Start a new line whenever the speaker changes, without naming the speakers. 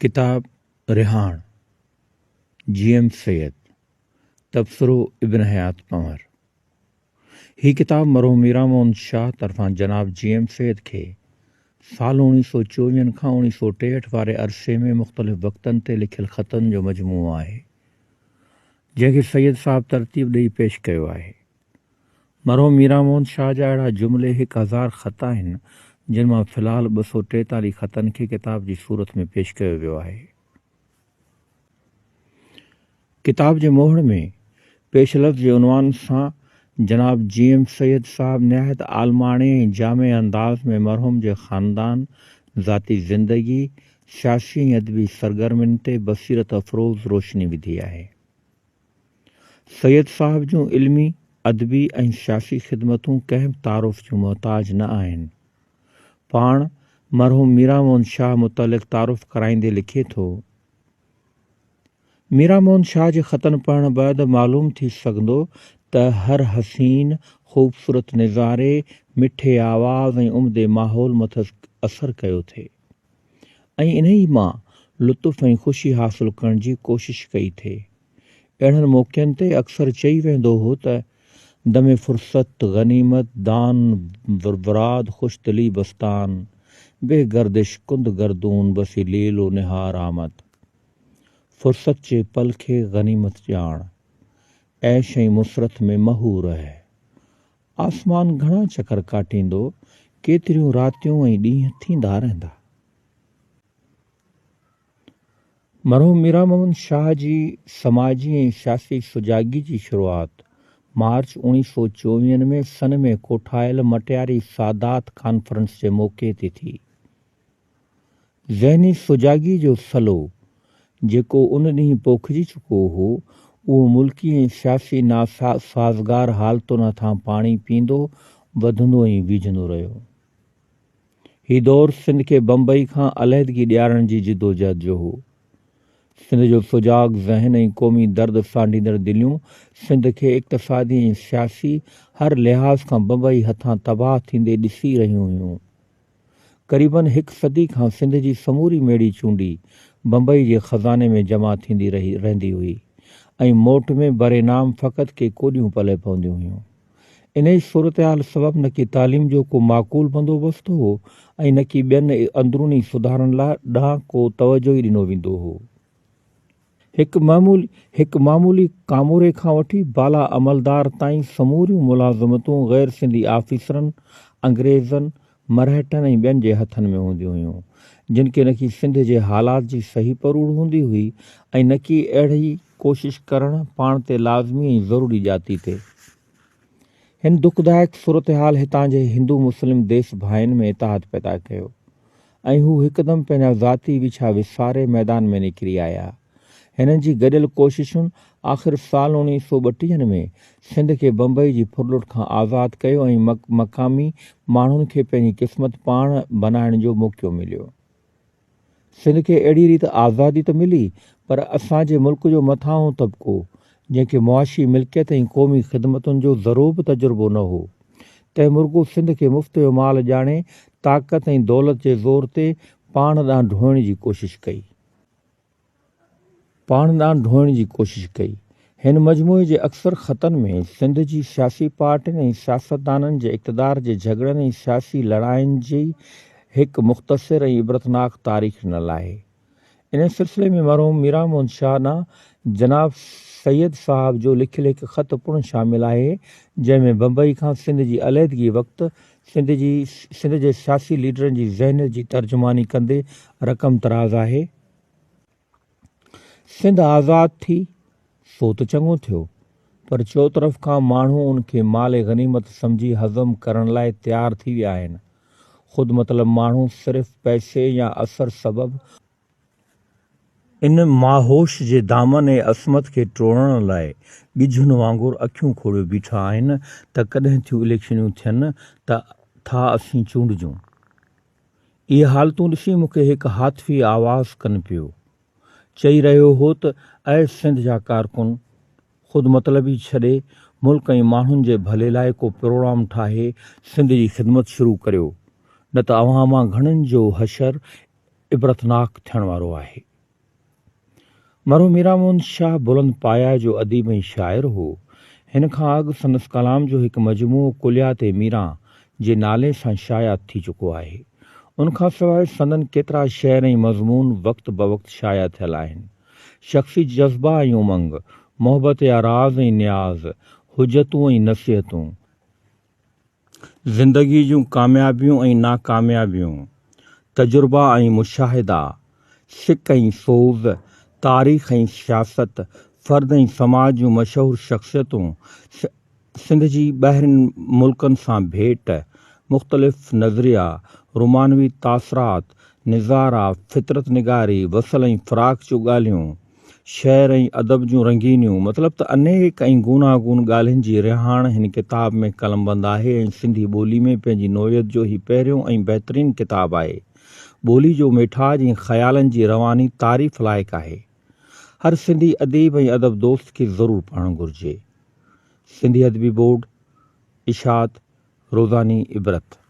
ڪتاب رهاڻ، جي ايم سيد، تبصرو ابن حيات پنهور. هي ڪتاب مرحوم ميران محمد شاهه طرفان جناب جي ايم سيد کي سال اوڻيهه سو چوويهن کان اوڻيهه سو ٽيهٺ واري عرصي ۾ مختلف وقتن تي لکيل خطن جو مجموعو آهي، جنهن کي سيد صاحب ترتيب ڏئي پيش ڪيو آهي. مرحوم ميران محمد شاهه جا اهڙا جملي 1000 خط آهن، جن مان في الحال 243 خطن کي ڪتاب جي صورت ۾ پيش ڪيو ويو آهي. ڪتاب جي مهڙ ۾ پيش لفظ جي عنوان سان جناب جي ايم سيد صاحب نهايت عالماڻي ۽ جامع انداز ۾ مرحوم جي خاندان، ذاتي زندگي، سياسي ۽ ادبي سرگرمين تي بصيرت افروز روشني وڌي آهي. سيد صاحب جون علمي، ادبي ۽ سياسي خدمتون ڪنهن به تعارف جون محتاج نه آهن. پاڻ مرحوم ميران موهن شاهه متعلق تعارف ڪرائيندي لکي ٿو، ميران موهن شاهه جي خطن پڙهڻ بعد معلوم ٿي سگهندو ته هر حسين، خوبصورت نظاري، مٺي آواز ۽ عمدي ماحول مٿس اثر ڪيو ٿي. ۽ انهيء مان لطف ۽ خوشي حاصل ڪرڻ جي ڪوشش ڪئي ٿي. اهڙن موقعن تي اڪثر چئي ويندو هو ته، دم فرصت غنيمت دان وراد خوش دلي بستان، به گردش ڪند گردون بسي ليل و نهار آمد. فرصت جي پل کي غنيمت ڄاڻ، عيش ۽ مسرت ۾ محو رهه. آسمان گهڻا چڪر ڪاٽيندو، ڪيتريون راتيون ۽ ڏينهن ٿيندا رهندا. مرحوم ميران محمد شاهه جي سماجي ۽ سياسي سجاڳي جي شروعات مارچ اوڻيهه سو چوويهن ۾ سن ۾ ڪوٺايل مٽياري سادات ڪانفرنس جي موقعي تي ٿي. ذهني سجاڳي جو سلو جيڪو ان ڏينهن پوکجي چڪو هو، اهو ملڪي ۽ سياسي ناسازگار حالتن هٿان پاڻي پيئندو، وڌندو ۽ ويجهندو رهيو. هي دور سنڌ کي بمبئي کان علحدگي ڏيارڻ جي جدوجهد جو هو. سنڌ جو سجاڳ ذهن ۽ قومي درد سانڍيندڙ دليون سنڌ کي اقتصادي ۽ سياسي هر لحاظ کان بمبئي هٿان تباهه ٿيندي ڏسي رهيون هيون. قريباً هڪ صدي کان سنڌ جي سموري ميڙي چونڊي بمبئي جي خزاني ۾ جمع ٿيندي رهي رهندي هئي ۽ موٽ ۾ برينام فقط ڪي ڪوڏيون پلئه پونديون هيون. انهيء صورتحال سبب نه ڪي تعليم جو ڪو معقول بندوبست هو ۽ نه ڪي ٻين اندروني سڌارن لاء ڏانهن ڪو توجهه ئي ڏنو ويندو هو. هڪ هڪ معمولي ڪاموري کان وٺي بالا عملدار تائين سموريون ملازمتون غير سنڌي آفيسرن، انگريزن، مرهٽن ۽ ٻين جي هٿن ۾ هونديون هيون، جن کي نڪي سنڌ جي حالات جي صحيح پروڙ هوندي هئي ۽ نڪي اهڙي ڪوشش ڪرڻ پاڻ تي لازمي ۽ ضروري ڄاتي ٿي. هن دکدائڪ صورتحال هتان جي هندو مسلم ديس ڀائين ۾ اتحاد پيدا ڪيو ۽ هو هڪدم پنهنجا ذاتي ويڇا وساري ميدان ۾ نڪري آيا. هنن جي گڏيل ڪوششن آخر سال اوڻيهه سو ٻٽيهن ۾ سنڌ کي بمبئي جي ڦرلٽ کان آزاد ڪيو ۽ مقامي ماڻهن کي پنهنجي قسمت پاڻ بنائڻ جو موقعو مليو. سنڌ کي اهڙي ريت آزادي ته ملي پر اسان جي ملڪ جو مٿانهون طبقو جنهن کي معاشي ملڪيت ۽ قومي خدمتن جو ذرو به تجربو نه هو تنهن مرڳو سنڌ کي مفت جو مال ڄاڻي طاقت ۽ دولت جي زور تي پاڻ ڏانهن ڍوئڻ جي ڪوشش ڪئي. پاڻ ڏانهن ڍوئڻ جي ڪوشش ڪئي. هن مجموعي جي اڪثر خطن ۾ سنڌ جي سياسي پارٽين ۽ سياستدانن جي اقتدار جي جهڳڙن ۽ سياسي لڙاين جي هڪ مختصر ۽ عبرتناڪ تاريخ ڏنل آهي. انهي سلسلي ۾ مرحوم ميران محمد شاهه ڏانهن جناب سيد صاحب جو لکيل هڪ خط پڻ شامل آهي، جنهن ۾ بمبئي کان سنڌ جي عليحدگي وقت سنڌ جي سنڌ جي سياسي ليڊرن جي ذهنيت جي ترجماني ڪندي رقم طراز آهي. سنڌ آزاد ٿي سو ته چڱو ٿيو، پر چؤطرف کان ماڻهو ان کي مال غنيمت سمجهي هضم ڪرڻ لاء تيار ٿي ويا آهن. خود مطلب ماڻهو صرف پئسي يا اثر سبب، ان ماهوش جي دامن ۽ عصمت کي ٽوڙڻ لاء ڳجهن وانگر اکيون کوڙيو بيٺا آهن ته ڪڏهن ٿيون اليڪشنيون ٿين ته ٿا اسين چونڊجون. اهي حالتون ڏسي مون کي هڪ هاتفي آواز ڪن پيو چئي رهيو هو ته اي سنڌ جا ڪارڪن! خود مطلبي ڇڏي ملڪ ۽ ماڻهن جي ڀلي لاء ڪو پروگرام ٺاهي سنڌ جي خدمت شروع ڪريو نه ته اوهان مان گهڻن جو حشر عبرتناڪ ٿيڻ وارو آهي. مرحوم ميران محمد شاهه بلند پايه جو اديب ۽ شاعر هو. هن کان اڳ سندس ڪلام جو هڪ مجموعو ڪليات ميران جي نالي سان شايع ٿي چڪو آهي. ان کان سواء سندن ڪيترا شعر ۽ مضمون وقت بوقت شايع ٿيل آهن. شخصي جذبا ۽ امنگ، محبت جا راز ۽ نياز، حجتون ۽ نصيحتون، زندگيء جون ڪاميابيون ۽ ناڪاميابيون، تجربا ۽ مشاهدا، سڪ ۽ سوز، تاريخ ۽ سياست، فرد ۽ سماج جون مشهور شخصيتون، سنڌ جي ٻاهرين ملڪن سان ڀيٽ، مختلف نظريا، رومانوي تاثرات، نظارا، فطرت نگاري، وصل ۽ فراق جون ڳالهيون، شعر ۽ ادب جون رنگينيون، مطلب ته انيڪ ۽ گوناگون ڳالهين جي رهاڻ هن ڪتاب ۾ قلمبند آهي ۽ سنڌي ٻولي ۾ پنهنجي نوعيت جو هي پهريون ۽ بهترين ڪتاب آهي. ٻولي جو ميٺاج ۽ خيالن جي رواني تعريف لائق آهي. هر سنڌي اديب ۽ ادب دوست کي ضرور پڙهڻ گهرجي. سنڌي ادبي بورڊ، اشاعت، روزاني عبرت.